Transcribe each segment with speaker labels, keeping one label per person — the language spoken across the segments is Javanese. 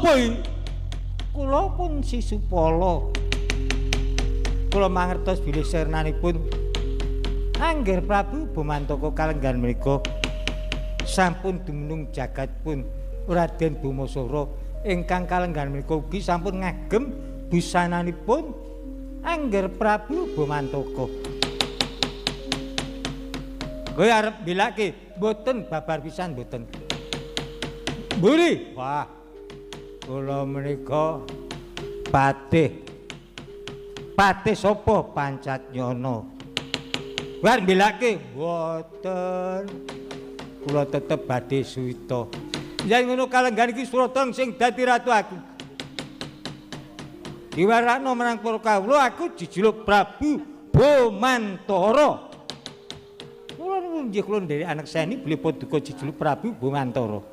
Speaker 1: Sapa iki? Kula pun Sisupala. Kula mangertos bilih sirnanipun Angger Prabu Bomantaka kalenggan menika sampun dumunung jagat pun Raden Bomasara ingkang kalenggan menika ugi sampun ngagem busananipun Angger Prabu Bomantaka. Kowe arep mbilake mboten babar pisan mboten. Mburi. Wah. Kula menika patih. Patih sapa? Pancatnyana. Kowe arep mbilake mboten. Kula tetep badhe suwita. Yen ngono kalenggan iki Surateng sing dadi ratu aku. Diwarakno marang para kawula aku jejuluk Prabu Bomantara. Kula nuwun nggih kula nderek anak seni bilih paduka jejuluk Prabu Bomantara.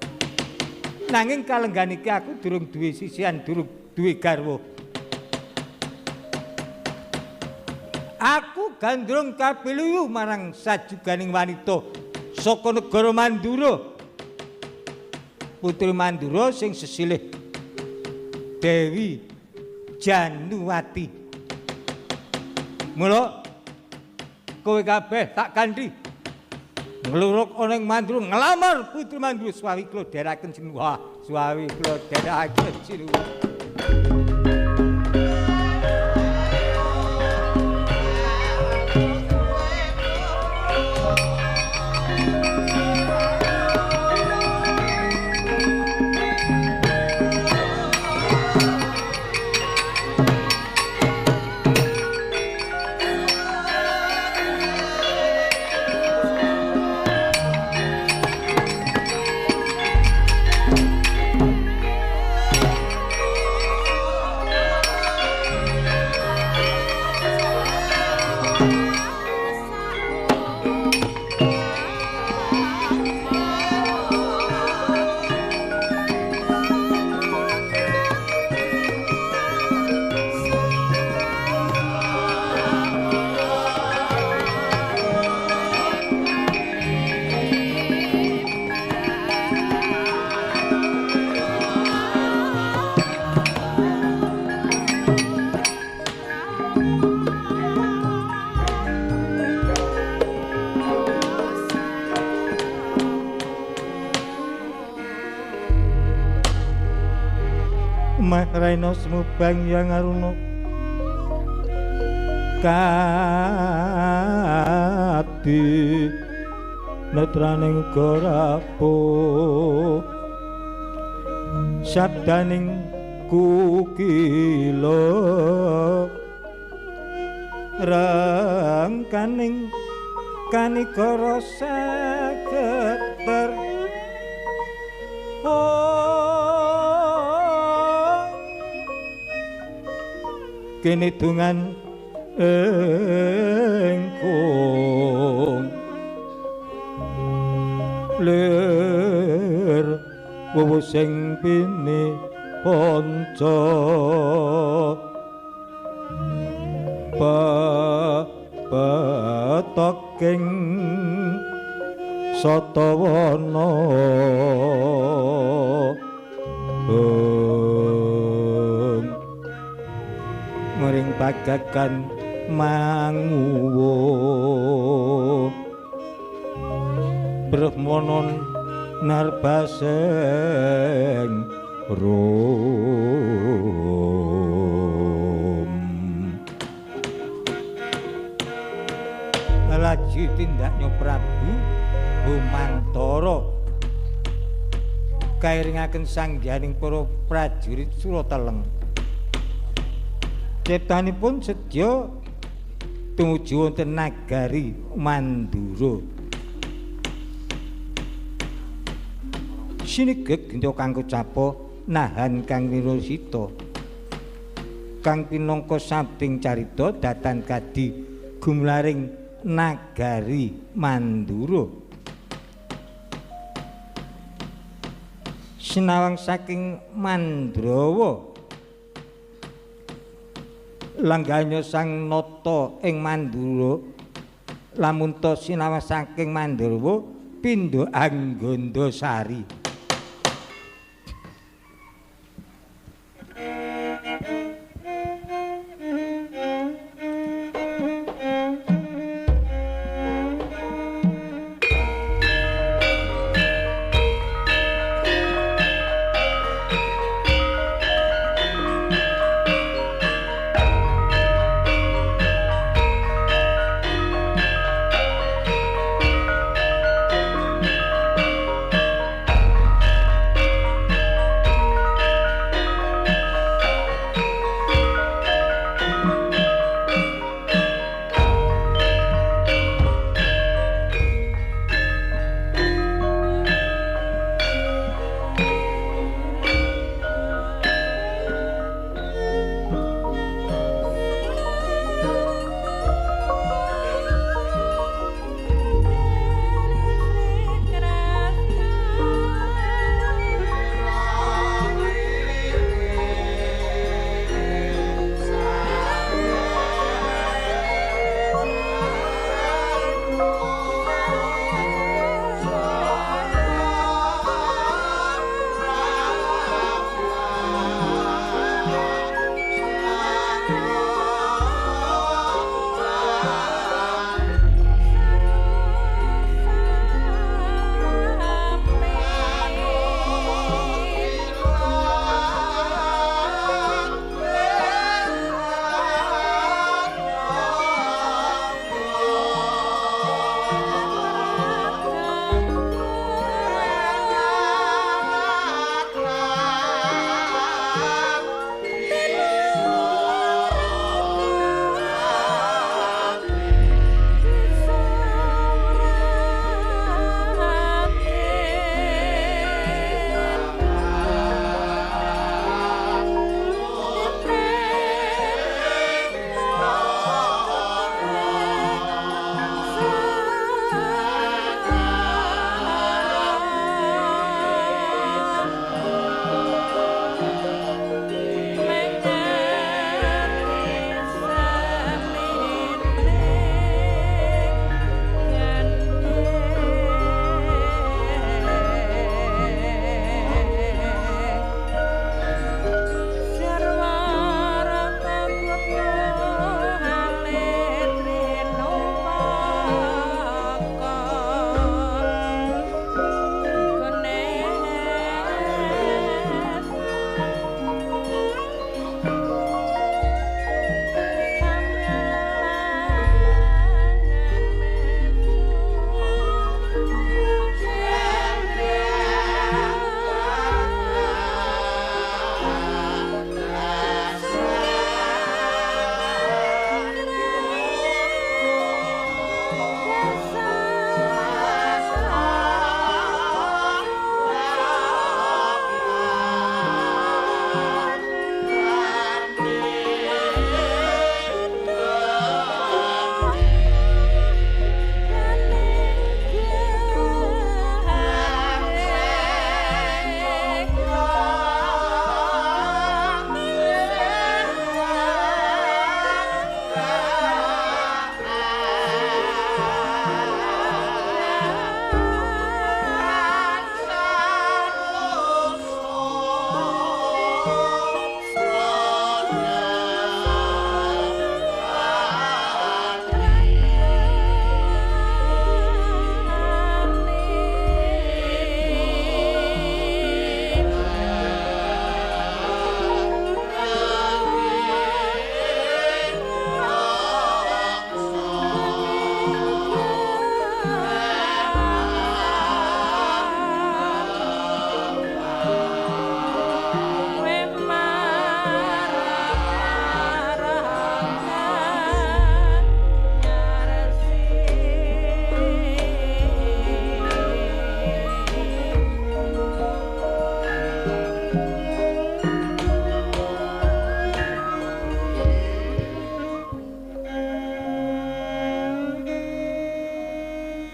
Speaker 1: Nanging kalenggan iki aku durung duwe sisihan, durung duwe garwa. Aku gandrung kapiluyu marang sajuganing wanita saka negara Mandura. Putri Mandura sing sesilih Dewi Januwati. Mula kowe kabeh tak kanthi ngluruk ana ing Mandura nglamar Putri Mandura suwawi kula dherekaken sinuwun. Suwawi kula dherekaken sinuwun. Raina semubang yang aruna kadi netraning gorapo sabdaning kukila rangkaning kanikara sageter. Kene dungan engkung lir wuwu sing pini panca petoking satawana. Muring pagagan manguwo brahmanon narbaseng rum. Laju tindaknya Prabu Bomantara kairingaken sangganing para prajurit Surateleng. Ciptanipun sedya tumuju wonten nagari Mandura. Sinigek genta kang kecapa nahan kang wirasita. Kang pinangka sabding carita datan kadi gumlaring nagari Mandura. Sinawang saking Mandrawa langganya sang nata ing Mandura lamun ta sinawang saking Mandrawa pindha Anggandasari.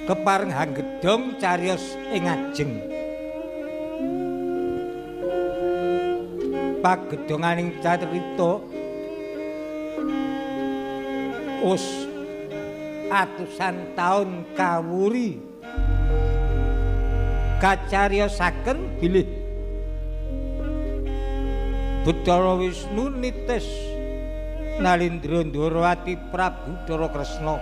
Speaker 1: Kepareng hanggedhong cariyos ing ajeng. Pagedhonganing carita wis atusan taun kawuri kacariyosaken bilih Bathara Wisnu nitis Nalindra Ndorowati Prabu Bathara Kresna.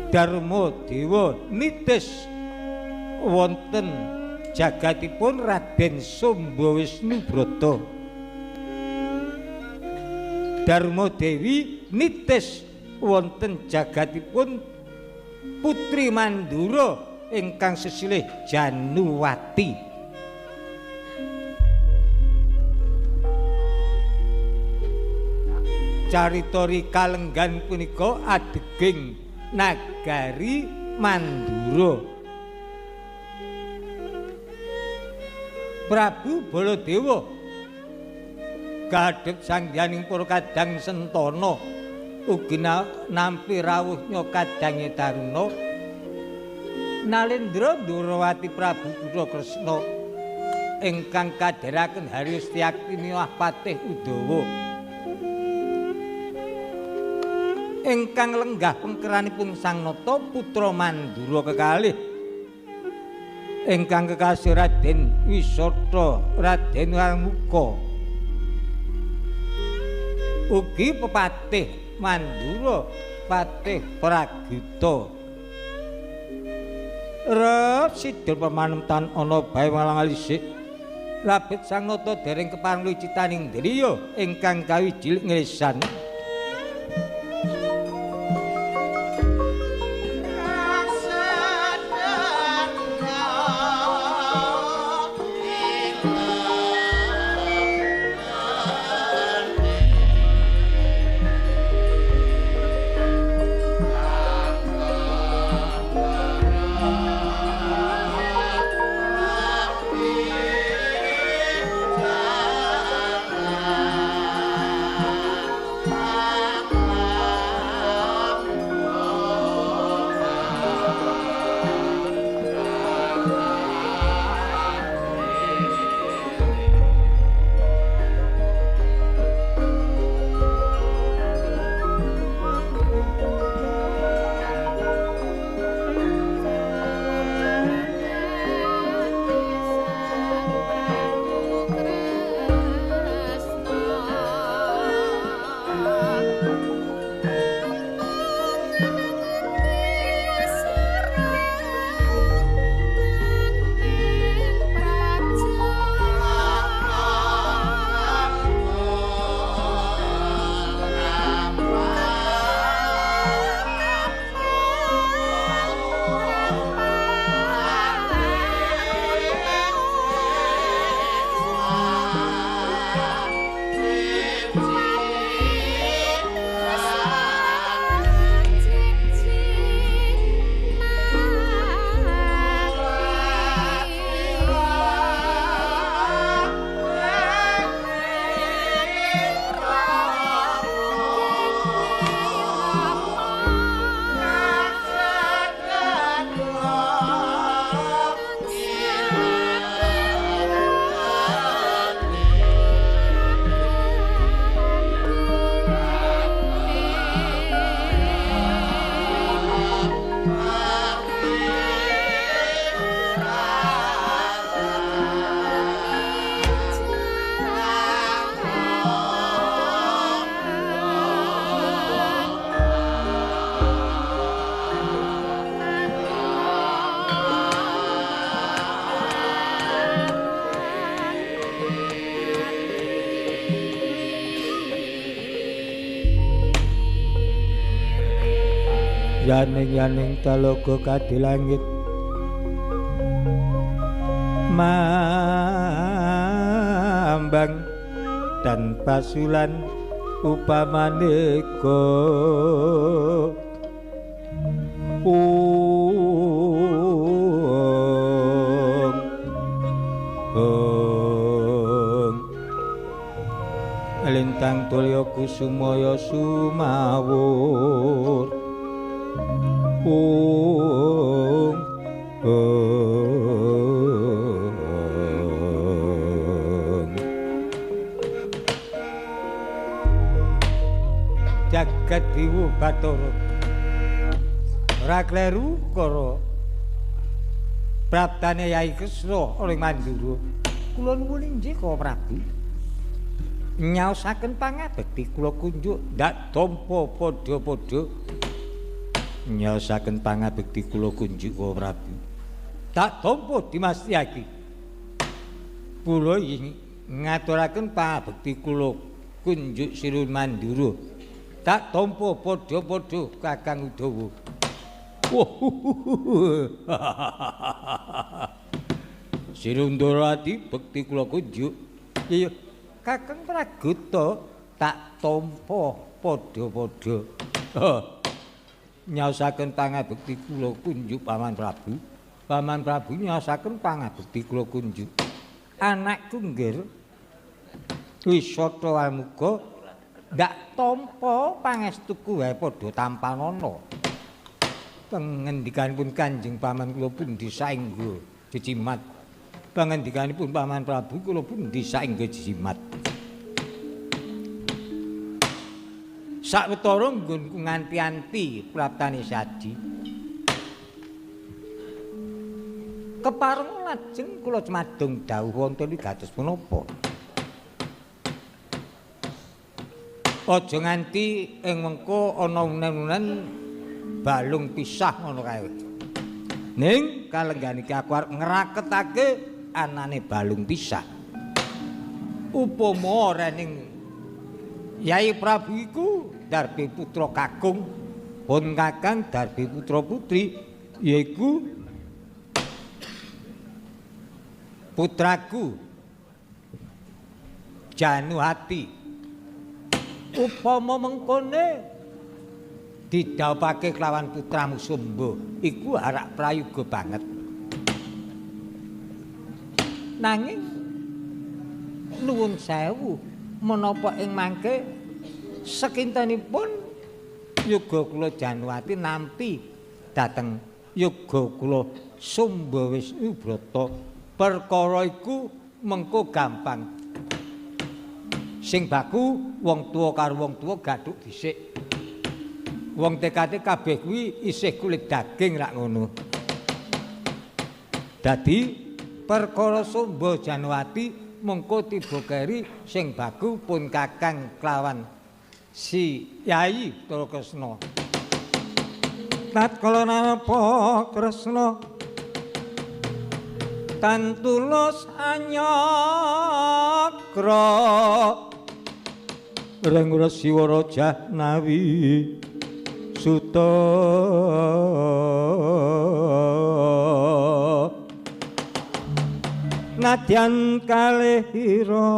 Speaker 1: Dharma Dewa nitis wonten jagatipun Raden Sumba Wisnu Brata. Dharma Dewi nitis wonten jagatipun Putri Mandura ingkang sesilih Januwati. Carita Kalenggan punika adeging nagari Mandura. Prabu Baladewa gadhep sangyaning para kadang sentana ugi nampi rawuhnya kadange Taruna Nalendra Ndorowati Prabu Bathara Kresna ingkang kadheraken Harya Setyaki miwah Patih Udawa ingkang lenggah pengkeranipun Sang Nata putra Mandura kekalih ingkang kekasih Raden Wisata Raden Warmuka ugi pepatih Mandura Patih Pragita. Rep sidul pemanemtan ana bae walang alisik labet Sang Nata dereng kepareng lucitaning driya ingkang kawijil ngrisan. Yaning-yaning talaga kadhi langit mambang dan pasulan upamaneka ong ong Lintang tulya kusumaya sumawur. Om Om. Jagat Dewa Bathara ora kleru karo praptane Yai Kresna oleh Mandura. Kula nuwun inggih Koko Prabu. Nyaosaken pangabekti kula kunjuk ndak tampa padha-padha. Nyaosaken pangabekti kula kunjuk Koko Prabu. Tak tampa dimastihake. Kula ngaturaken pangabekti kula kunjuk Sri Mandura. Tak tampa padha-padha Kakang Udawa. Sirundorati bekti kula kunjuk. Iya, Kakang Pragota tak tampa padha-padha. Nyaosaken pangabekti kula kunjuk Paman Prabu. Paman Prabu nyaosaken pangabekti kula kunjuk. Anakku nggir wisata amuga ndak tampa pangestuku wae padha tampanana. Pangendikanipun Kanjeng Paman kula pundi saengga jejimat. Pangendikanipun Paman Prabu kula pundi saengga jejimat. Sawetara nggonku nganti-anti praptane sadi. Kepareng lajeng kula cemadung dawuh wonten wigatos menapa. Aja nganti ing mengko ana unen-unen balung pisah ngono kae. Ning kalenggan iki aku arep ngraketake anane balung pisah. Upama rening Yai Prabu iku darbe putra kakung, pun kakang darbe putra putri yaiku putraku Januhati. Upama mengkone didhawuhake kelawan putramu Sumba iku arak prayoga banget. Nanging nuwun sewu menapa ing mangke sekintenipun yoga kula Januwati nampi dhateng yoga kula Sumba Wisnubrata. Perkara iku mengko gampang. Sing baku wong tuwa karo wong tuwa gathuk dhisik. Wong TKT kabeh kuwi isih kulit daging rak ngono. Dadi perkara Sumba Januwati mengko tiba keri sing baku pun kakang kelawan si Yai Bathara Kresna. Tatkala napa Kresna tan tulus anyakra reng Resiwara Jahnawi Suta nadyan kalih ira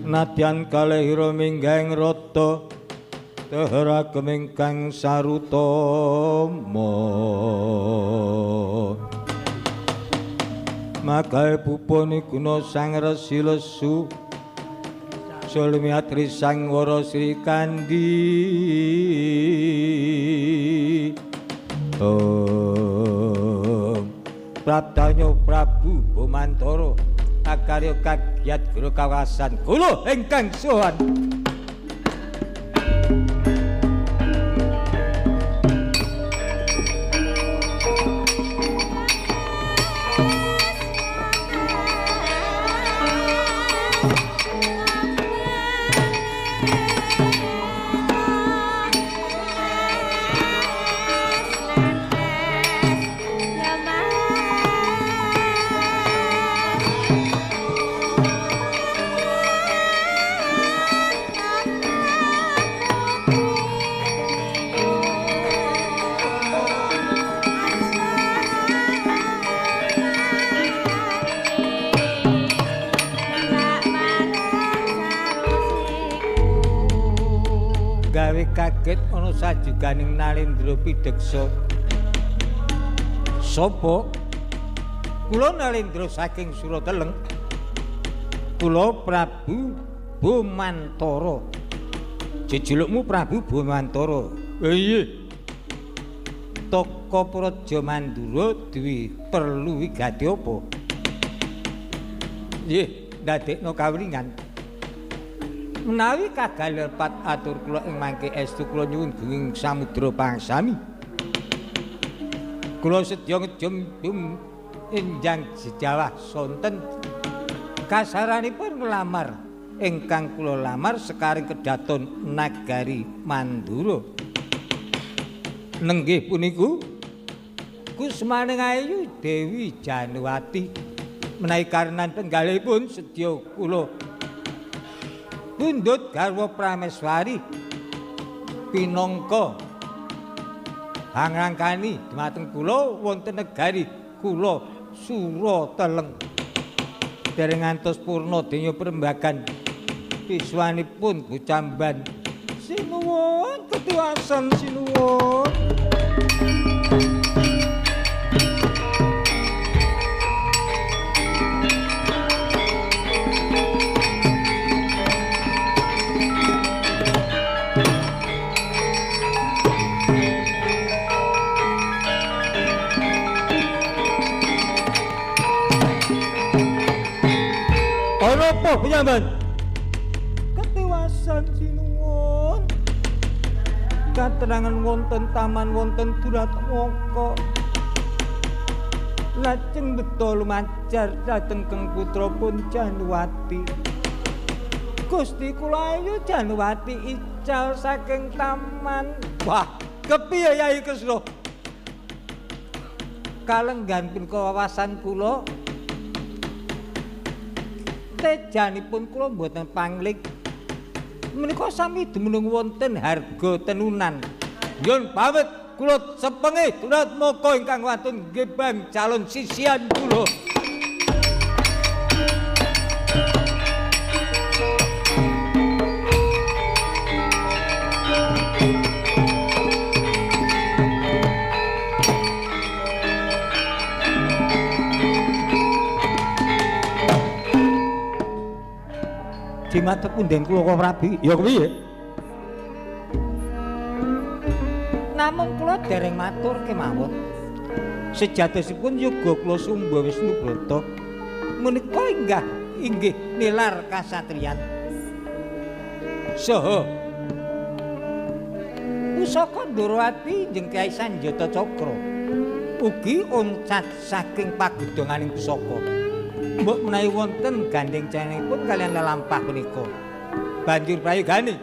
Speaker 1: nadyan kalih ira minggahing rata teheragem ingkang sarutama makae pupone guna Sang Resi Lesu Sulmiatri Sang Wara Sri Kandi. Om Praptanya Prabu Bomantara akarya kagiat guru kawasan kula ingkang sowan. Kaget ana sajuganing Nalendra pideksa. Sapa? Kula Nalendra saking Surateleng. Kula Prabu Bomantara. Jejulukmu Prabu Bomantara. Iya. Toko Praja Mandura duwe perlu wigati apa? Nggih, ndadekno kawringan. Menawi kagalepat atur kula ing mangke estu kula nyuwun gunging samudra pangsami. Kula sedya ngejum enjang jejawah sonten kasaranipun nglamar ingkang kula lamar sekaring kedaton nagari Mandura. Nenggih puniku kusmaning ayu Dewi Januwati. Menawi karenan penggalihipun sedya kula pundhut garwa prameswari pinangka hangrangkani dumateng kula wonten negari kula Surateleng. Dereng ngantos purna denya perembagan piswanipun bocamban. Sinuwun ketiwasan sinuwun. Ana apa penyamban? Ketiwasan sinuwun. Katerangan wonten taman wonten Duratmaka. Lajeng beto lumancar dhateng Keng putra pun Januwati. Gusti kula ayu Januwati ical saking taman. Wah, kepiye Yai Kresna? Kalenggan punika wawasan kula. Tejanipun kula mboten pangling. Menika sami dumunung wonten harga tenunan. Nyun pamit kula sepenge Duratmaka ingkang wantun gebang calon sisihan kula. Jimat punden kula kok Prabu. Ya kepiye? Namung kula dereng matur kemawon. Sejatosipun yoga kula Sumba Wisnu Brata menika inggah inggih nilar kasatriyan. Saha pusaka Ndorowati njeng Kyai Sanjata Cakra ugi oncat saking pagedhonganing pusaka. Mbok menawi wonten gandeng cenenipun kaliyan lelampah punika. Banjur prayogane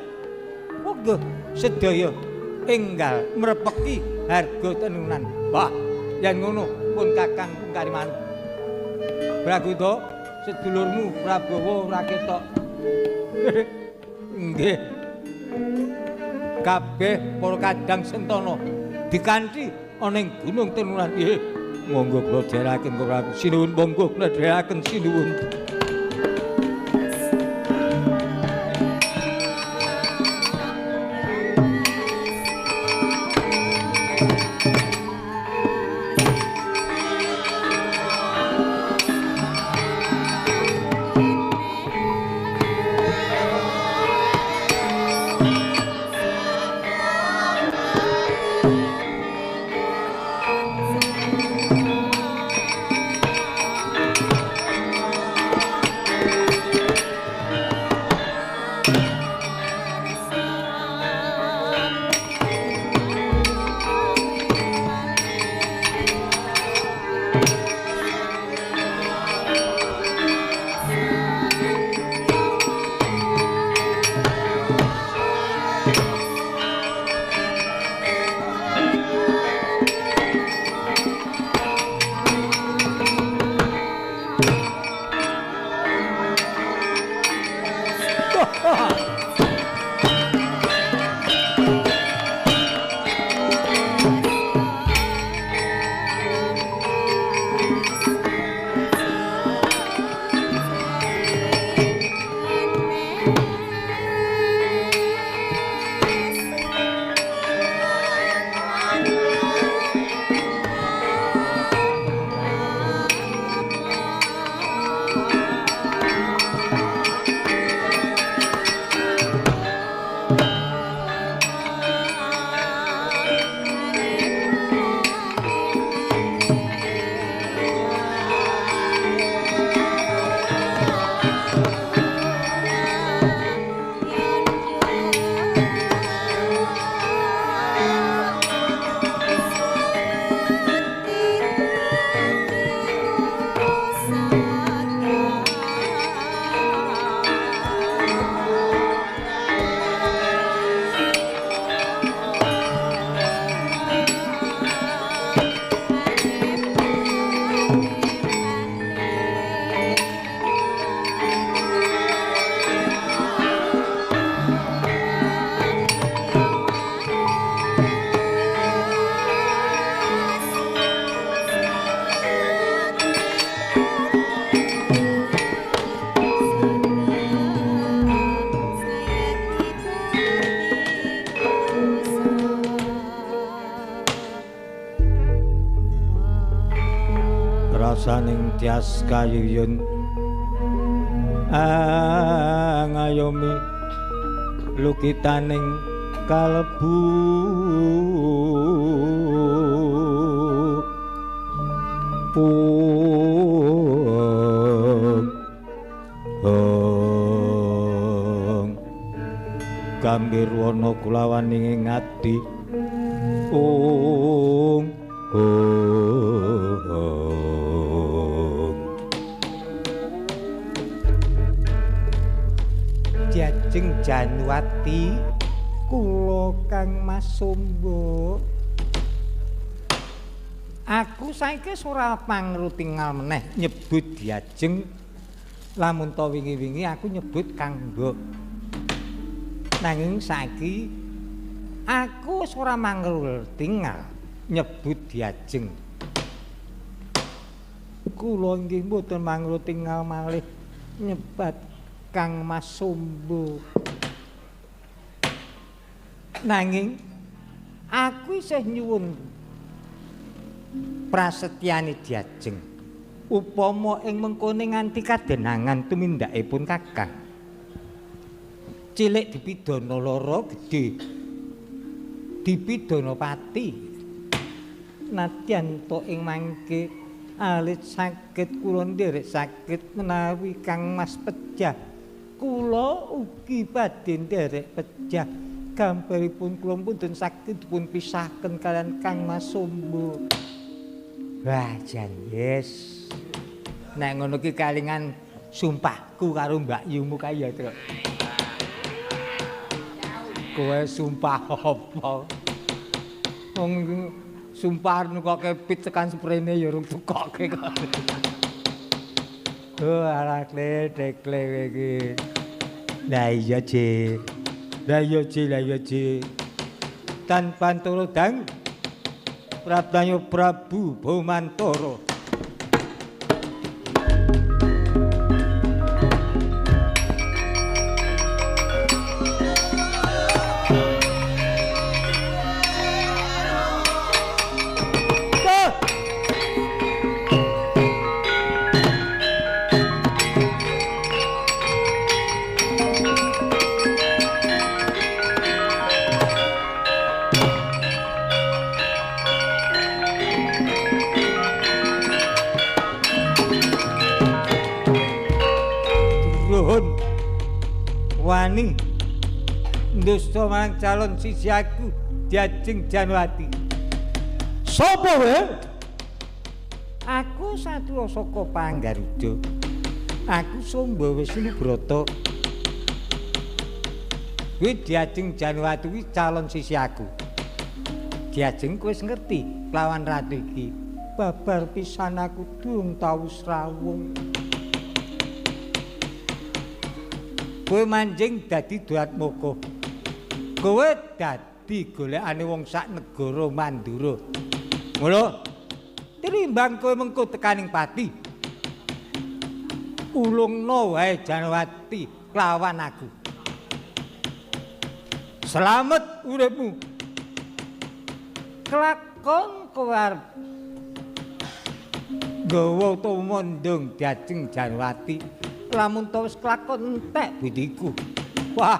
Speaker 1: monggo sedaya enggal mrepeki harga tenunan. Wah, yen ngono pun Kakang Kariman. Braguda sedulurmu Prabowo ora ketok. Nggih. Kabeh para kadang sentana dikanthi ana ing Gunung Tenunan. Nggih. Monggo kula dherekaken Prabu. Sinuwun monggo kula dherekaken sinuwun. Saning tias kayuyun angayomi lukitaning kalebu pung gambir wana kulawaning ing ati ung Diajeng Januwati kula Kang Mas Sombo. Aku saiki ora pangrutingal meneh nyebut Diajeng. Lamun ta wingi-wingi aku nyebut Kang Mbok. Nanging saiki aku wis ora mangrutingal nyebut Diajeng. Kula inggih mboten mangrutingal malih nyebat Kang Mas Sombo. Nanging aku isih nyuwun prasetyane Diajeng. Upama ing mengkone nganti kadenangan tumindakipun Kakang. Cilik dipidana lara, gedhe dipidana pati. Nadyan to ing mangke alit sakit kula nderek sakit menawi Kang Mas pejah. Kula ugi badhe nderek pejah. Gambaripun kula mboten saged dipun pisahaken kalian Kang Mas Sombo. Wah, jan yes. Nek ngono ki kalingan sumpahku karo Mbak Yumu kae ya, Truk. Kowe sumpah apa? Wong sumpah nukoke pit tekan sprene ya urung tukoke kok. Oh, alah kle iki. Lah iya, Ci. Lah iya, Ci, lah iya, Ci. Tan pantoro dang Prabdayo Prabu Bomantara. Wani ndusta marang calon sisi aku Diajeng Januwati. Sopo kowe? Aku satwa saka Panggaruda. Aku Somba Wisnu Brata. Kuwi Diajeng Januwati kuwi calon sisi aku. Diajeng kowe wis ngerti lawan ratu iki. Babar pisan aku durung tau srawung. Kowe manjing dadi Duatmoko. Kowe dadi golekane wong sak negara Mandura. Ngono. Tinimbang kowe mengko tekaning pati. Ulungno wae Januwati lawan aku. Slamet uripmu. Kelakon kowe arep nggawa utawa mondhong Diajeng Januwati. Lamun to wis kelakon entek budiku. Wah,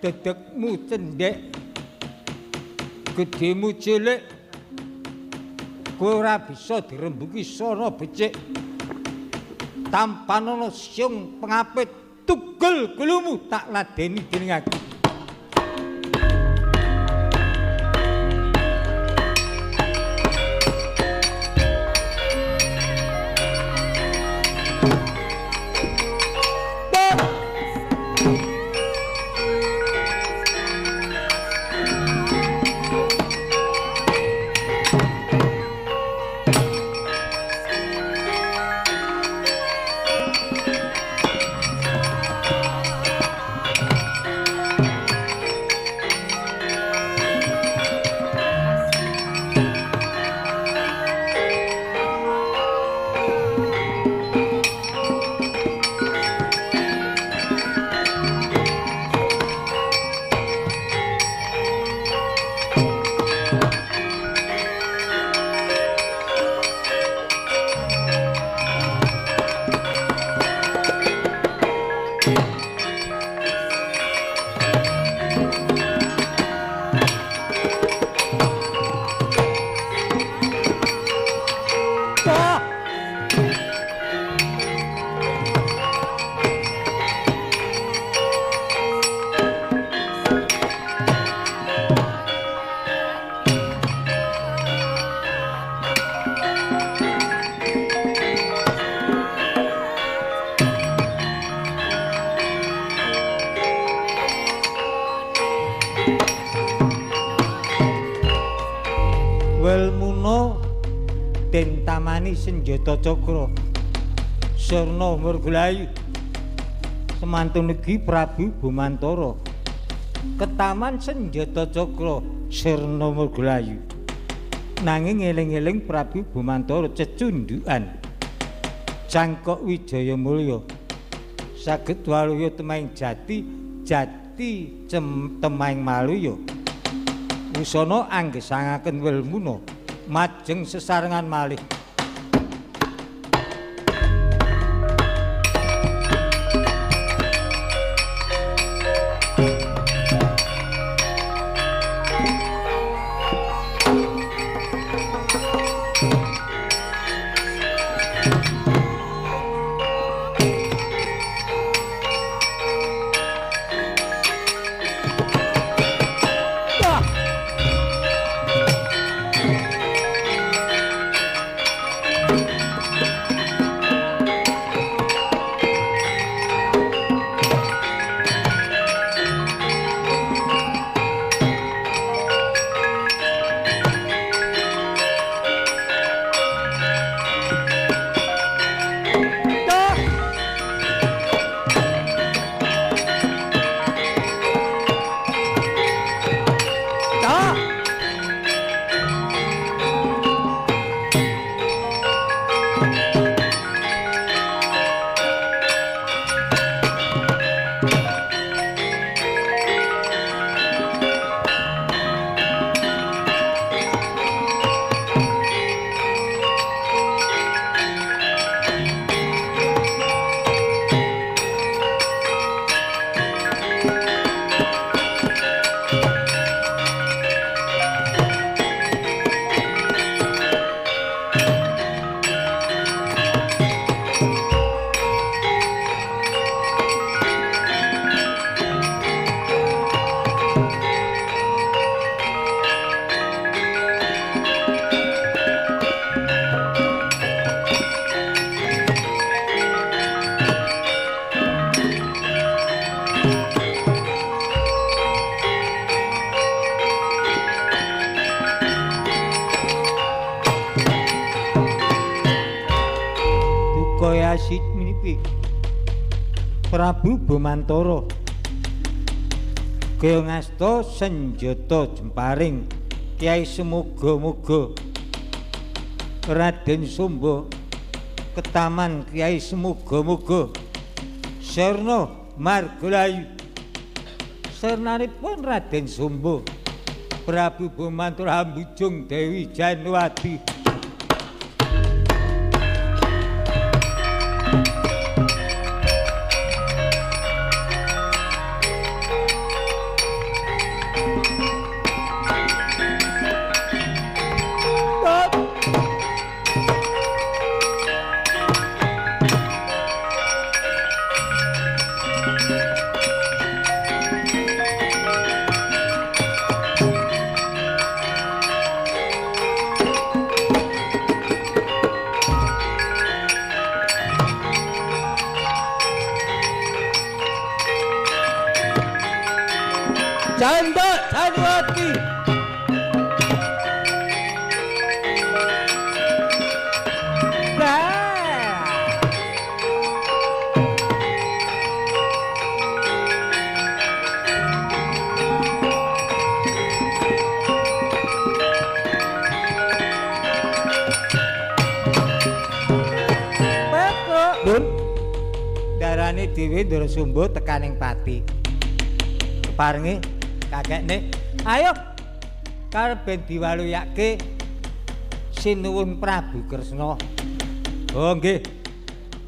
Speaker 1: dedekmu cendhek, gedhemu cilik. Kowe ora bisa dirembuki sono becik. Tampanono siung pengapit tugel gulumu tak ladeni dening aku. Ketamani senjata cakra Sirna Margalayu. Semantun ugi Prabu Bomantara ketaman senjata cakra Sirna Margalayu. Nanging eling-eling Prabu Bomantara cecundhukan cangkok Wijaya Mulya saged waluya temaing jati, jati temaing maluya. Wusana anggesangaken welmuna majeng sesarengan malih. Prabu Bomantara kaya ngasta senjata jemparing Kyai semoga-moga Raden Sumba ketaman Kyai semoga-moga Sirna Margalayu. Sirnanipun Raden Sumba Prabu Bomantara ambujung Dewi Januwati. Janda Januwati. Lur, darane dhewe Ndara Sumba tekaning pati. Keparenge kakekne, ayo karep ben diwaluyake sinuwun Prabu Kresna. Oh nggih.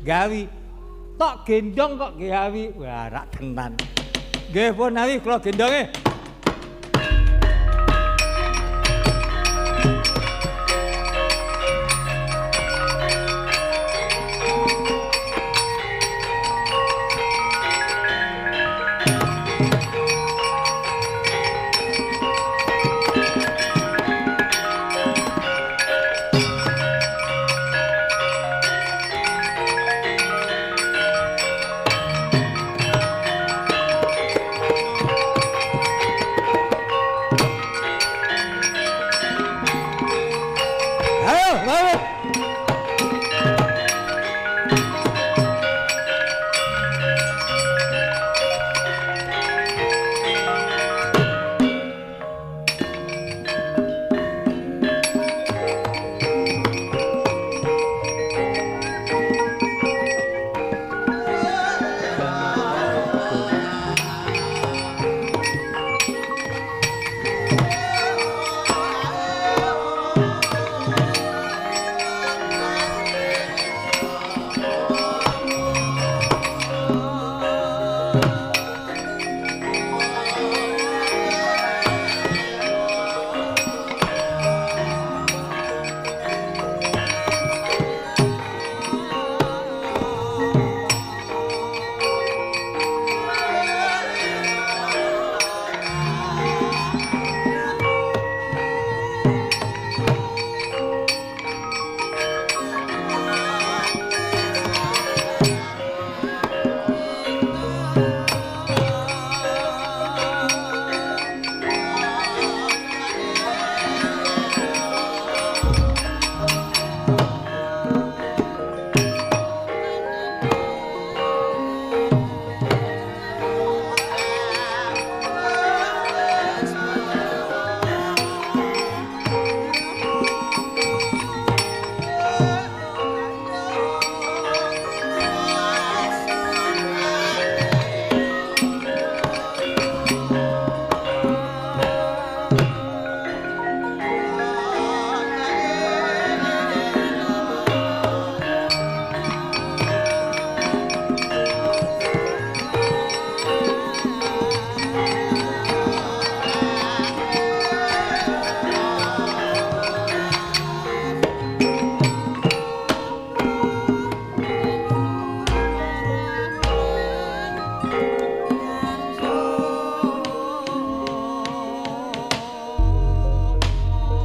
Speaker 1: Gawi. Tok gendong kok gawi. Wah, rak tenan. Nggih pun nawi kula gendonge.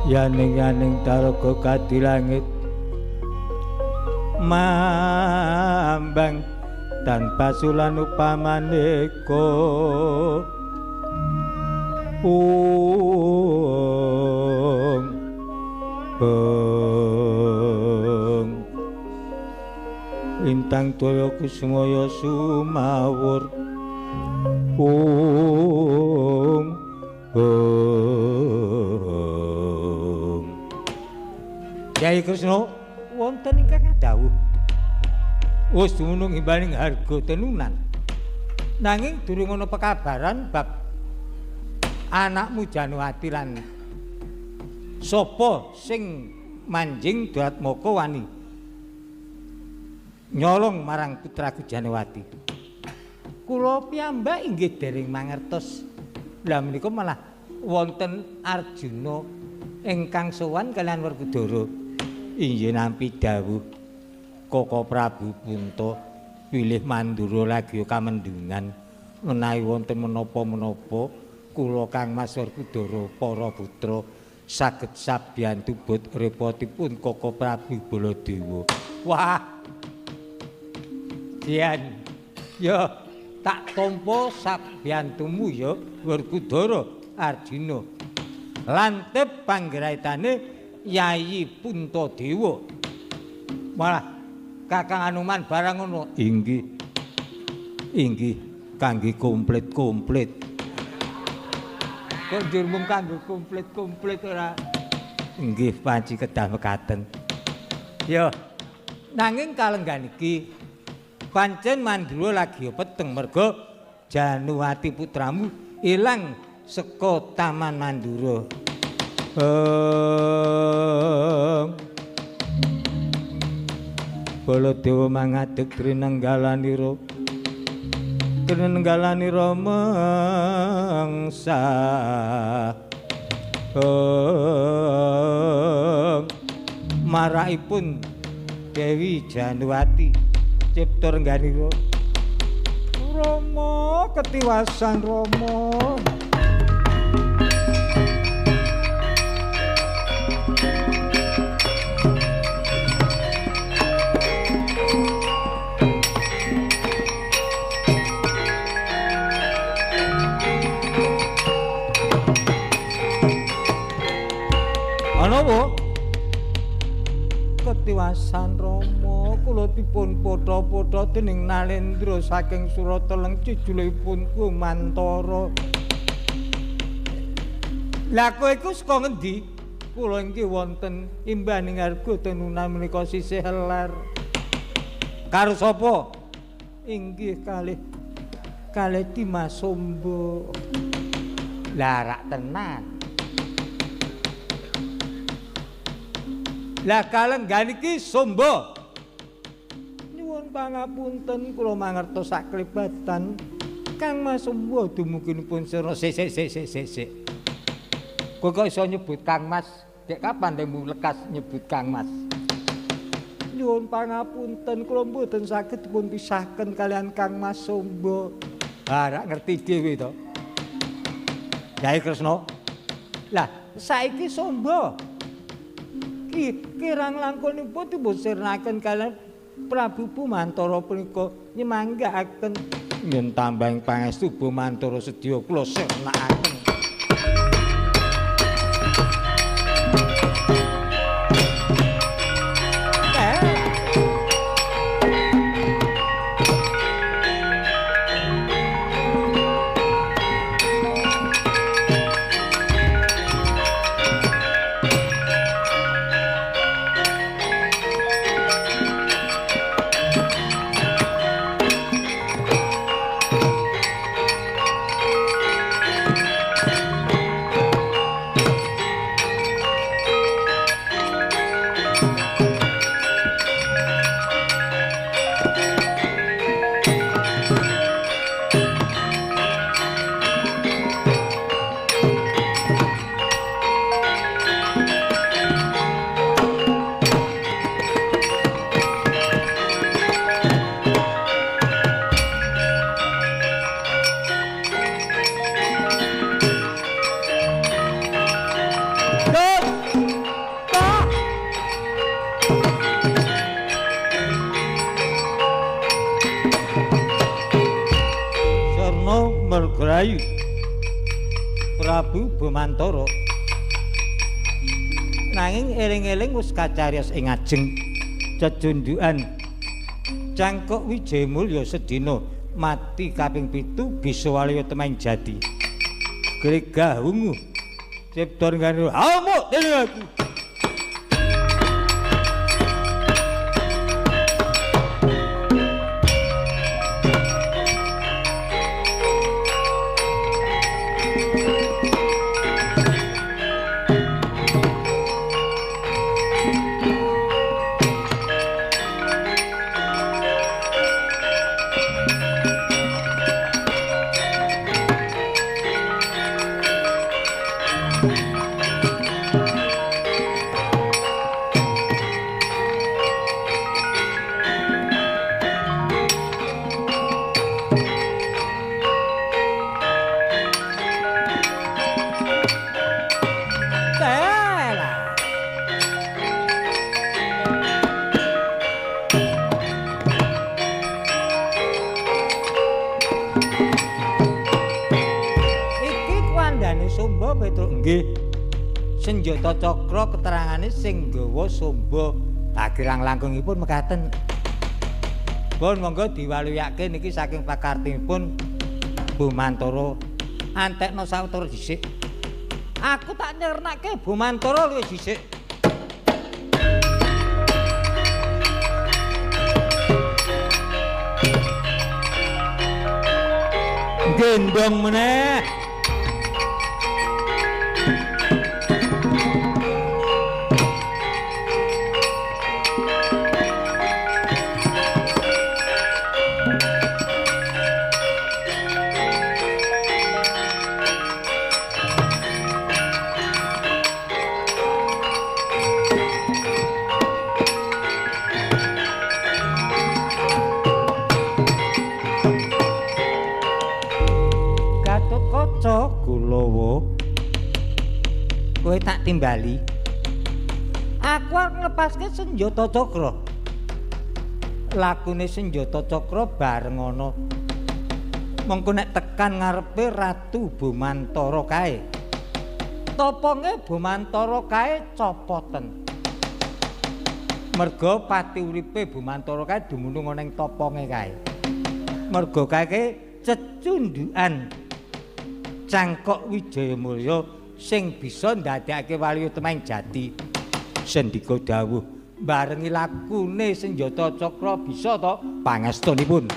Speaker 1: Yaning-yaning taraga kadi langit mambang tanpa sulan upamaneka. Ung beng lintang toya kusmaya sumawur. Ung beng. Kyai Kresna wonten ingkang dawuh wis dumunung imbaning harga tenunan, nanging durung ana pekabaran bab anakmu Januwati lan sapa sing manjing Duratmaka wani nyolong marang putraku Januwati. Kula piyambak inggih dereng mangertos. Lah menika malah wonten Arjuna ingkang sowan kaliyan Werkudara. Inggih nampi dawuh Koko Prabu Punta bilih Mandura lagi kamendungan menawi wonten menapa-menapa kula Kang Mas Werkudara para putra saged sabiyantu bot repotipun Koko Prabu Baladewa. Wah. Dian. Ya tak tampa sabiyantumu ya Werkudara Arjuna. Lantip panggraitane Yayi Puntadewa. Malah Kakang Anuman barang ngono. Inggih. Inggih kangge komplit-komplit. Kok njur mung kanggo komplit-komplit ora? Nggih panci kedah mekaten. Ya. Nanging kalenggan iki pancen Mandura lagi peteng merga Januwati putramu ilang saka Taman Mandura. Baladewa mangadeg trinenggalanira trinenggalanira mangsa. Marakipun Dewi Januwati cipta rengganira. Rama ketiwasan Rama. Ana apa? Ketiwasan Rama kula dipun potha-potha dening Nalendra saking Surateleng jejulipun Kumantara. Lah kowe iku saka ngendi? Kula inggih wonten imbaning harga tenunan menika sisih ler. Karo sapa? Inggih kalih kalih Dimas Sombo. Lah rak tenan. Lah kalenggan iki Sombo. Nyuwun pangapunten kula mangertos saklebatan Kang Mas Sombo dumuginipun sira. Sik sik sik sik sik. Kowe kok iso nyebut Kang Mas? Dek kapan lemu lekas nyebut Kang Mas? Nyuwun pangapunten kula mboten saged dipun pisahken kalian Kang Mas Sombo. Ha rak ngerti dhewe to. Kyai Kresna. Lah saiki Sombo kirang langkunipun dipun sirnaken kalian Prabu Bumantara punika nyemanggaaken yen tambahing pangestu Bumantara sedya kula sirnakaken. Mergrayu Prabu Bomantara. Nanging eling-eling wis kacariyos ing ajeng cecundukan Cangkok Wijayamulya sedina mati kaping 7 bisa walaya temaing jati. Gregah wungu cipta renggane amuk dening aku. Senjata cakra keterangane sing nggawa Sumba takirang langkungipun mekaten. Pun monggo diwaluyake niki saking pakartipun Bomantara. Antekno sawetara dhisik. Aku tak nyernake Bomantara luwih dhisik. Gendong meneh. Kowe tak timbali. Aku arep nglepaske senjata cakra. Lakune senjata cakra bareng ana. Mengko nek tekan ngarepe Ratu Bomantara kae. Toponge Bomantara kae copoten. Merga pati uripe Bomantara kae dumunung ana ing toponge kae. Merga kae cecundukan Cangkok Wijayamulya sing bisa ndadekake wali utamaing jati. Sendika dawuh barengi lakune senjata cakra bisa to pangestunipun.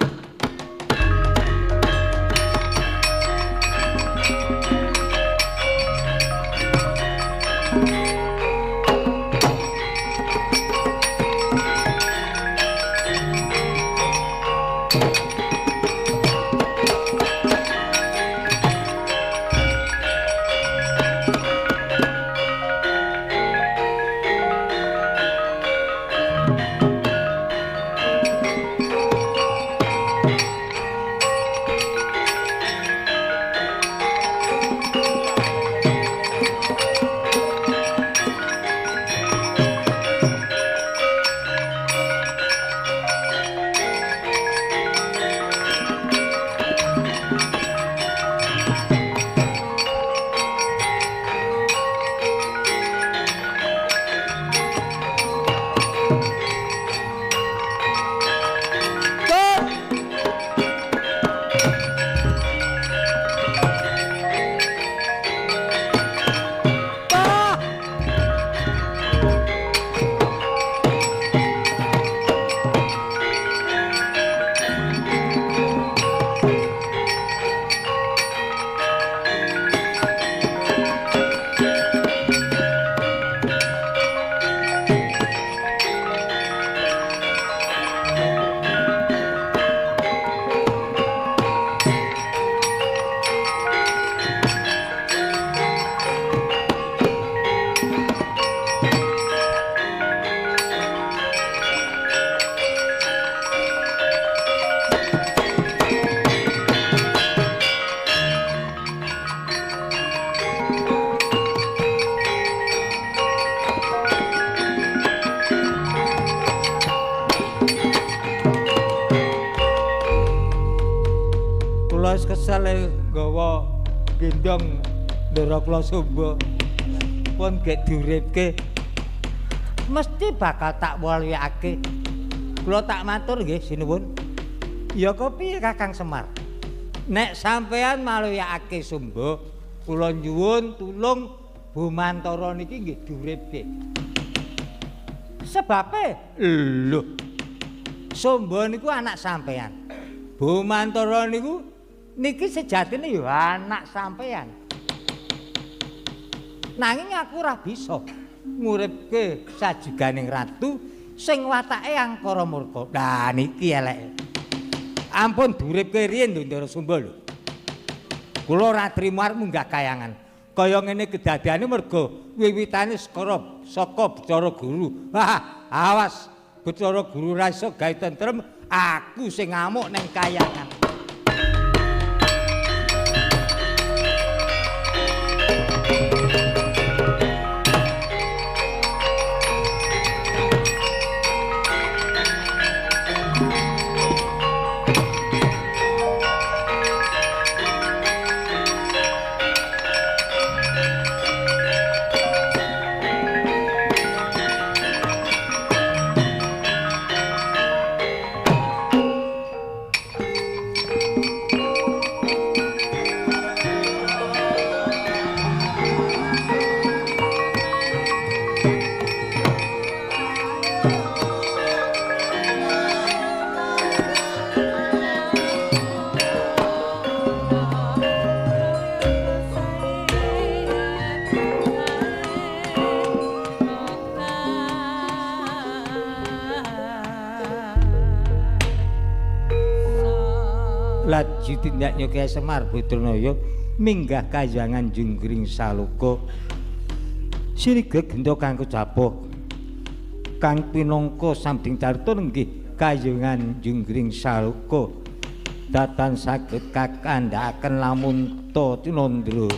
Speaker 1: Kula wis kesel nggawa gendong ndara kula Sumba. Pun gek diuripke. Mesti bakal tak walyake. Kula tak matur nggih sinuwun. Ya kok piye Kakang Semar? Nek sampean maluyakake Sumba, kula nyuwun tulung Bomantara niki nggih diuripke. Sebabe lho, Sumba niku anak sampean. Bomantara niku niki sejatine ya anak sampean. Nanging aku ora bisa nguripke sajuganing ratu sing watake angkara murka. Lah niki eleke. Ampun diuripke riyin lho Ndara Sumba lho. Kula ora trimo arep munggah kayangan. Kaya ngene kedadiane mergo wiwitane saka Bathara Guru. Wah, awas Bathara Guru ra iso gawe tentrem, aku sing ngamuk ning kayangan. Laju tindaknya Kyai Semar Putranaya minggah kayangan Junggring Saloka. Siriga genta kang kecapoh kang pinangka samding carita nenggih kayangan Junggring Saloka datan saged kakandhakaken lamun ta tinandra.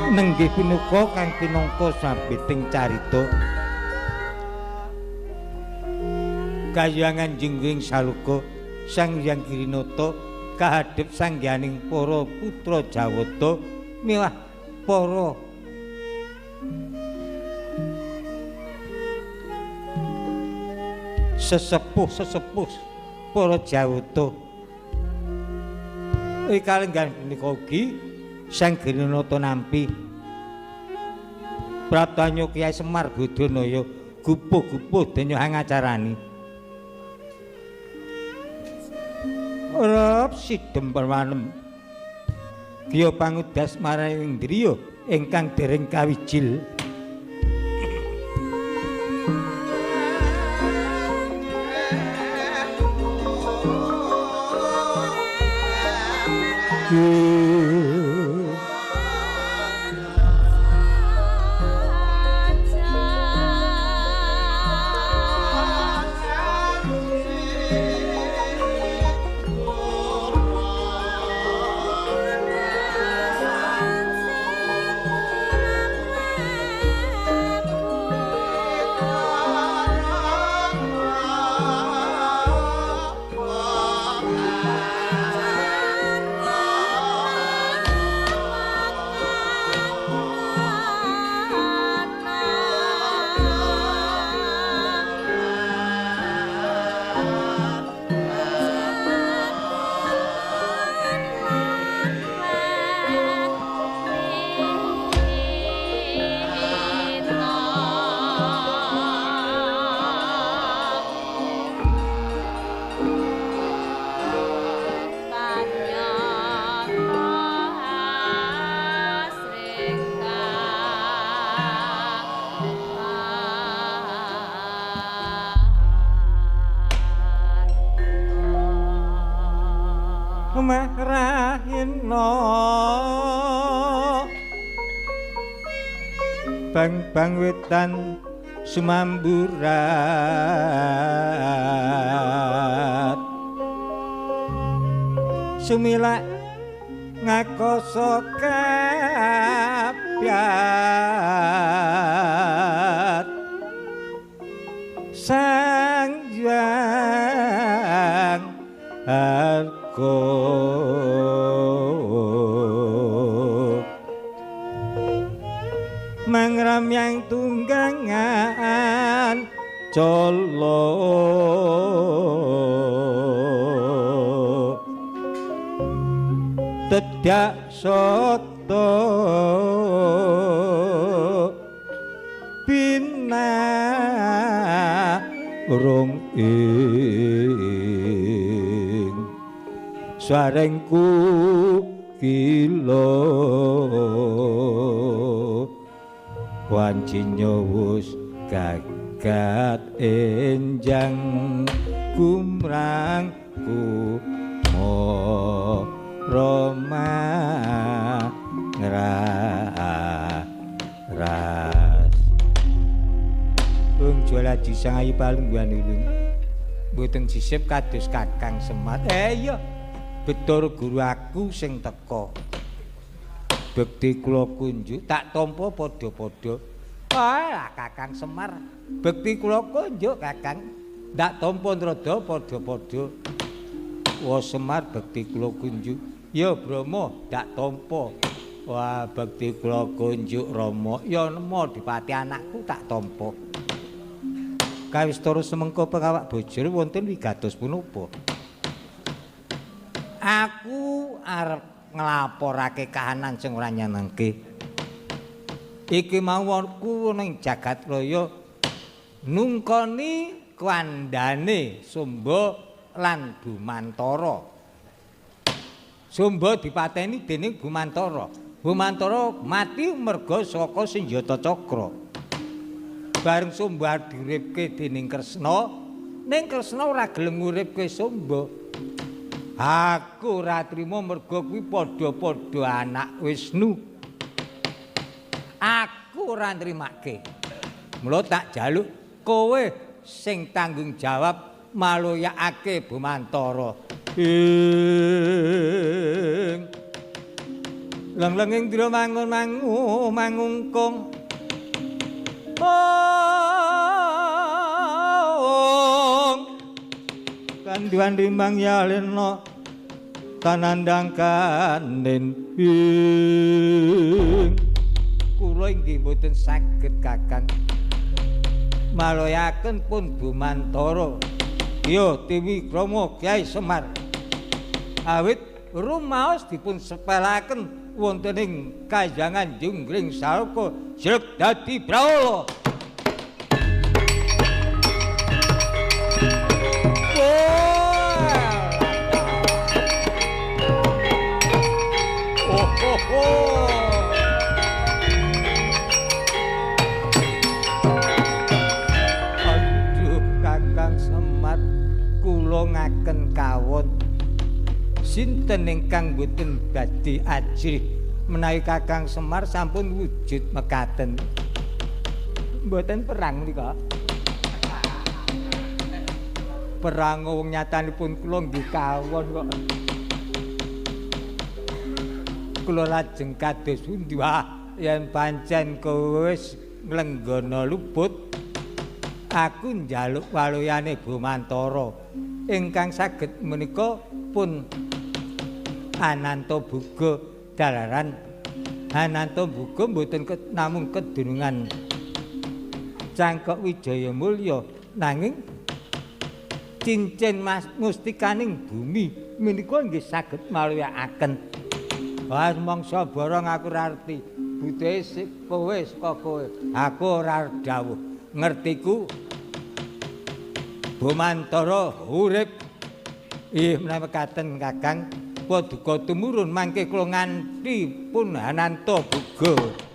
Speaker 1: Nenggih pinuka kang pinangka sabiting carita kayangan Junggring Saloka Sang Hyang Girinata kahadhep sangyaning para putra Jawata miwah para sesepuh-sesepuh para Jawata. Ing kalenggan punika ugi Sang Girinata nampi Praptanyo Kyai Semar Bodonaya gupuh-gupuh denya angacarani. Rep sidem permanem. Kiya pangudas marang indriya ingkang dereng kawijil. Mahrahina bang-bang wetan sumamburat sumilak ngakoso kabyat sang hyang harga mangramyang tunggangan colo tedak soto bina rung ing sarengku kilo wanci nyowus gagat enjang gumrang ku roma ngras. Wong Jwalaji sang ayu palungguhan ulun mboten sisip kados Kakang Semar. Iya Bathara guru aku sing teka. Bekti kula kunjuk tak tampa padha-padha. Ah Kakang Semar, bekti kula kunjuk Kakang ndak tampa nrada padha-padha. Wah Semar bekti kula kunjuk. Ya Brahma ndak tampa. Wah bekti kula kunjuk Rama. Ya nemo dipati anakku tak tampa. Kawistara semengko pengawak bojone wonten wigatos punapa? Aku arep nglaporake kahanan sing ora nyenengke. Iki mau aku ning jagat raya nungkoni kandhane Sumba lan Bumantara. Sumba dipateni dening Bumantara. Bumantara mati merga saka senjata cakra. Bareng Sumba diuripke dening Kresna, ning Kresna ora gelem nguripke Sumba. Aku ora trima merga kuwi padha-padha anak Wisnu. Aku ora nrimake. Mula tak jaluk kowe sing tanggung jawab maloyakake Bumantara. Ing leng-lenging dira mangun mangu mangungkung. Ong kanduan rimbang yalena tanandang kanen ing kula inggih mboten saged Kakang maloyaken pun Bumantara. Ya Tiwikrama Kyai Semar awit rumaos dipun sepelaken wonten ing Kahyangan Junggring Salka jreg dadi brahala. Aduh Kakang Semar, kula ngaken kawon. Sinten ingkang boten badhe ajrih menawi Kakang Semar sampun wujud mekaten. Mboten perang menika. Perang wong nyatanipun kula nggih kawon kok. Kula lajeng kados pundi? Wah, yen pancen kowe wis nglenggana luput, aku njaluk waluyane Bomantara ingkang saged menika pun Ananta Buga dalaran. Ananta Buga mboten namung kedunungan Cangkok Wijaya Mulya, nanging cincin mustikaning bumi menika nggih saged maluyakaken. Wah, mangsa borong aku ora ngerti. Butuhe kowe saka kowe. Aku ora dawuh. Ngertiku Bomantara urip. Ih, menawi mekaten Kakang, paduka tumurun mangke kula nganti pun Ananta Buga.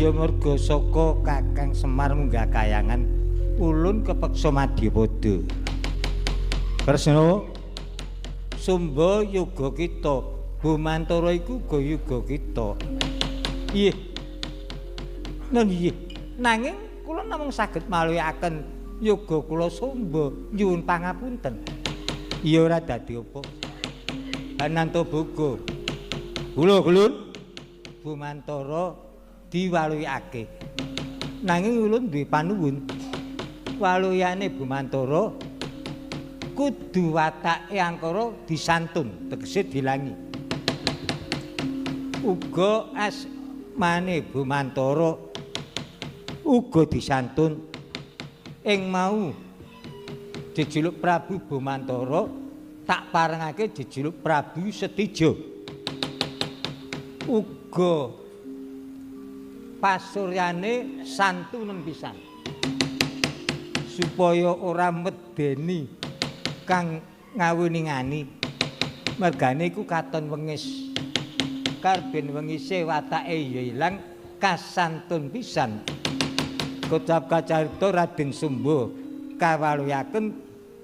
Speaker 1: Ya merga saka Kakang Semar munggah kayangan ulun kepeksa madyapada. Kresna Sumba yoga kita, Bomantara iku uga yoga kita. Iyih. Nun iyih. Nanging kula namung saged maluyakaken yoga kula Sumba, nyuwun pangapunten. Iya ora dadi apa. Ananta Boga. Kula kulun Bomantara diwaluyake. Nanging ulun duwe panuwun. Waluyane Bomantara kudu watake angkara disantun, tegese dilangi. Uga asmane Bomantara uga disantun. Ing mau jejuluk Prabu Bomantara tak parengake jejuluk Prabu Setija. Uga pasuryane santunen pisan supaya ora medeni kang ngawiningani. Mergane iku katon wengis, karben wengise watake ya ilang, kasantun pisan. Kocap kacarita Raden Sumba kawaluyaken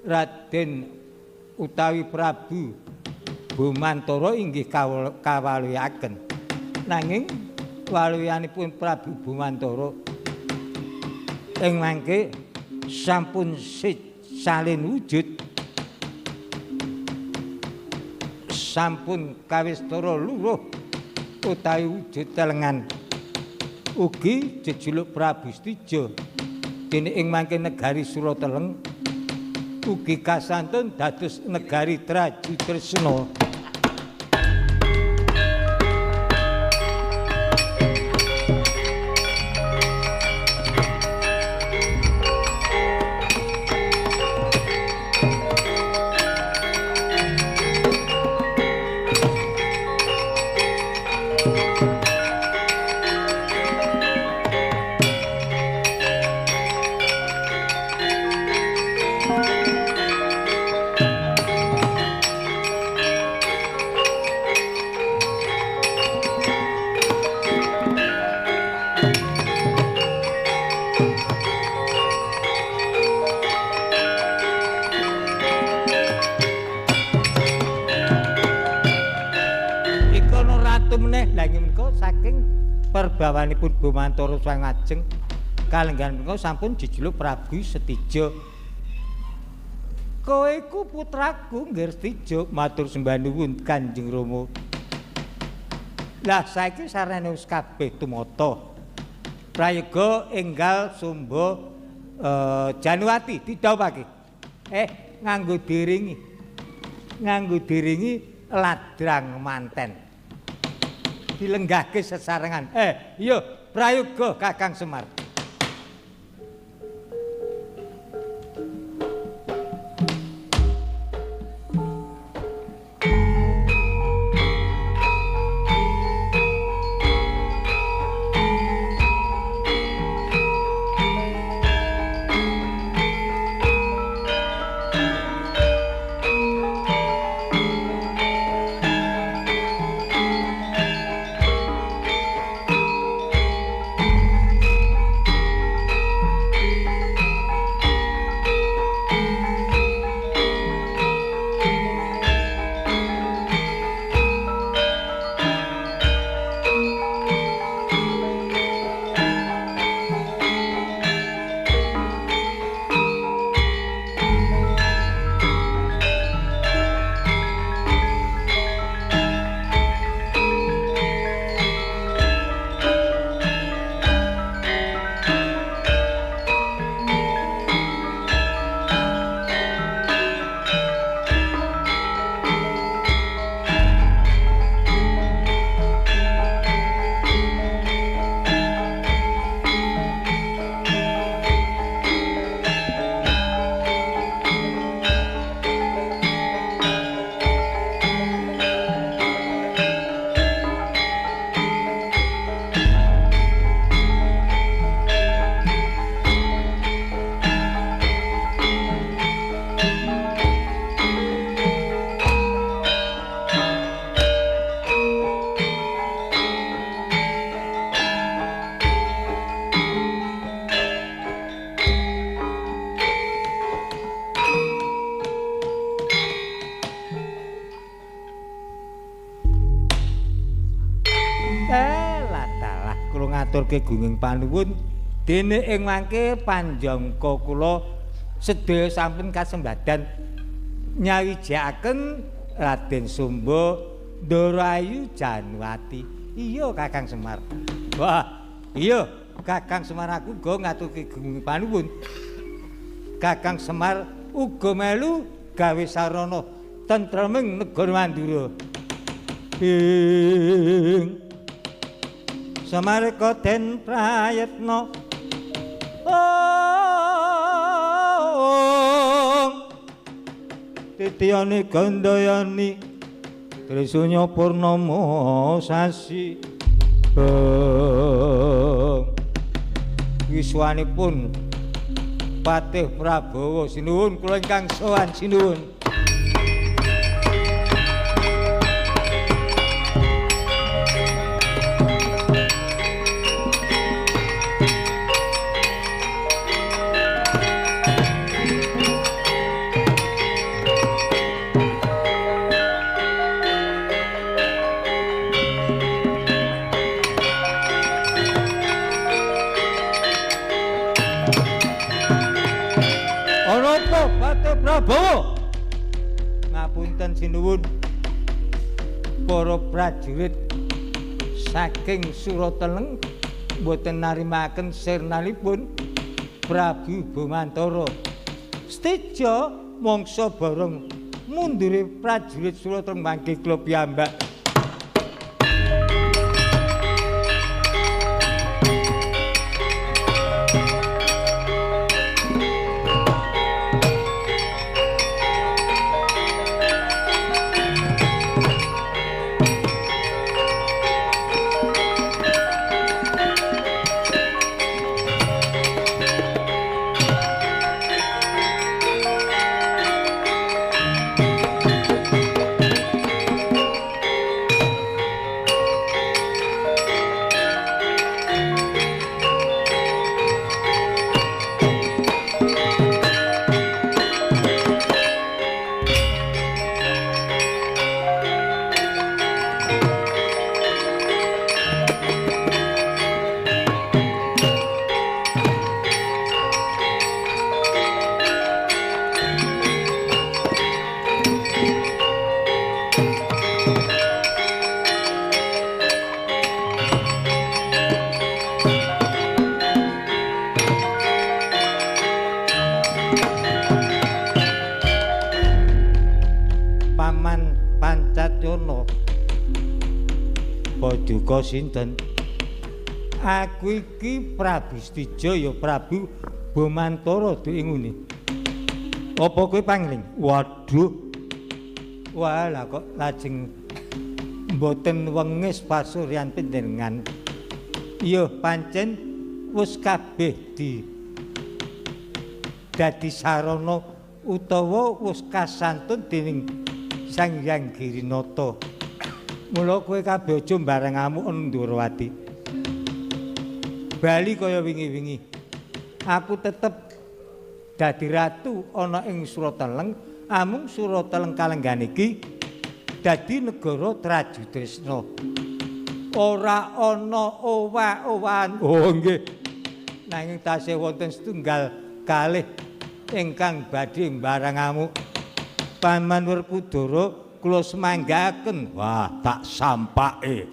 Speaker 1: Raden utawi Prabu Bomantara inggih kawaluyaken. Nanging waluyanipun Prabu Bomantara ing mangke sampun salin wujud, sampun kawistara luruh utawi wujud telengan. Ugi jejuluk Prabu Stija dene ing mangke negari Surateleng ugi kasantun dados negari Traju Tresna. Perbawanipun Bomantara Swangajeng kalenggahan punika sampun jejuluk Prabu Setija. Kowe iku putraku Nggir Setija, matur sembah nuwun Kanjeng Rama. Lah saiki sarene wis kabeh tumata. Prayoga enggal Sumba Januwati didhawuhake. Nganggo diringi. Nganggo diringi ladrang manten. Dilenggahke sesarengan. Iya, prayoga Kakang Semar. Ngaturke gunging panuwun dene ing mangke panjangka kula sedaya sampun kasembadan nyawijakaken Raden Sumba Ndara Ayu Januwati. Iya Kakang Semar. Wah, iya Kakang Semar aku uga ngaturke gunging panuwun. Kakang Semar uga melu gawe sarana tentreming negara Mandura. Ing Samarka den prayetna ong titiyane gandayani Trisunya purnama sasi wiswanipun Patih Prabawa sinuwun kula ingkang sowan sinuwun. Ana apa Patih Prabowo? Ngapunten sinuwun. Para prajurit saking Surateleng mboten narimaken sirnanipun Prabu Bomantara. Seteja mangsa bareng mundure prajurit Surateleng mangke kula piyambak. Paduka sinten? Aku iki Prabu Stija ya Prabu Bomantara duwe ngene. Apa kowe pangling? Waduh. Wah, lah kok lajeng mboten wengis pasuryan panjenengan. Iya, pancen wis kabeh di dadi sarana utawa wis kasantun dening Sang Hyang Girinata. Mula kowe kabeh aja mbareng ngamuk Ndorowati. Bali kaya wingi-wingi. Aku tetep dadi ratu ana ing Surateleng, amung Surateleng kalenggan iki dadi negara Trajutrisna. Ora ana owah-owahan. Oh nggih. Nanging tasih wonten setunggal kalih ingkang badhe mbareng ngamuk. Paman Werkudara kula semanggaken. Wah, tak sampake.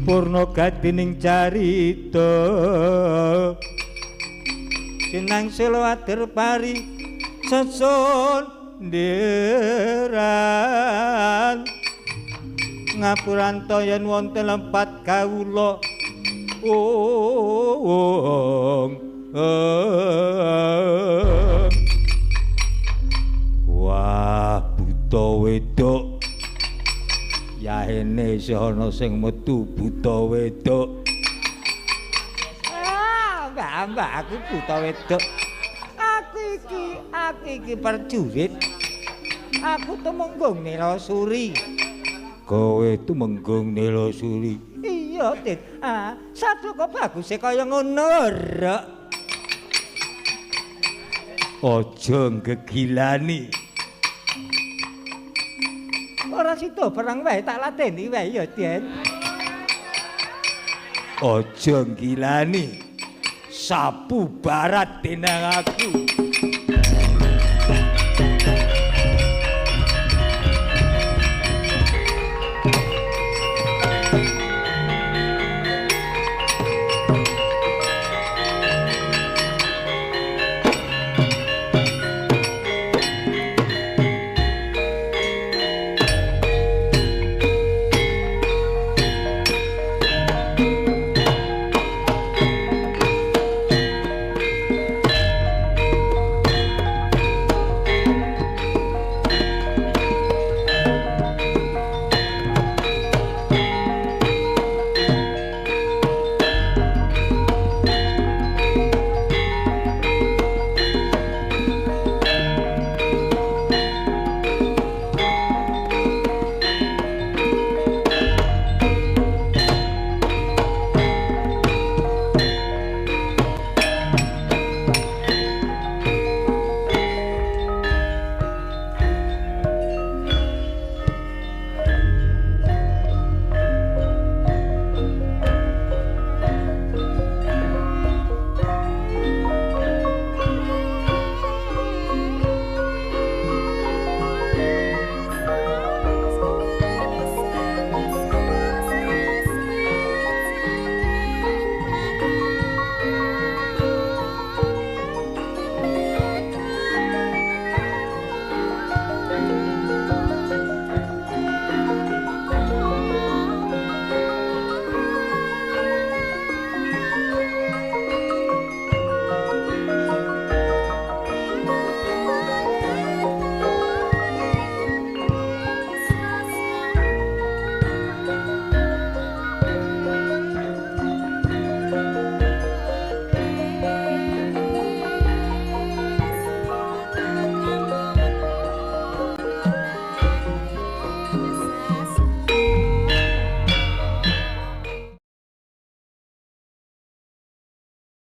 Speaker 1: Purna gatining carita sinang sela ader pari sesun ndiran ngapuranta yen wonten lempat kawula. Wah, buta wedok. Yahene isih ana sing metu buta wedok. Ah, mbak, aku buta wedok. Aku iki prajurit. Aku tumenggung Nilasuri. Kowe tumenggung Nilasuri? Iya, Dit. Ah, sadaka baguse kaya ngono, Rek. Aja ngegilani. Ora sida perang wae tak lateni wae ya, Den. Aja ngilani. Sapu barat denang aku.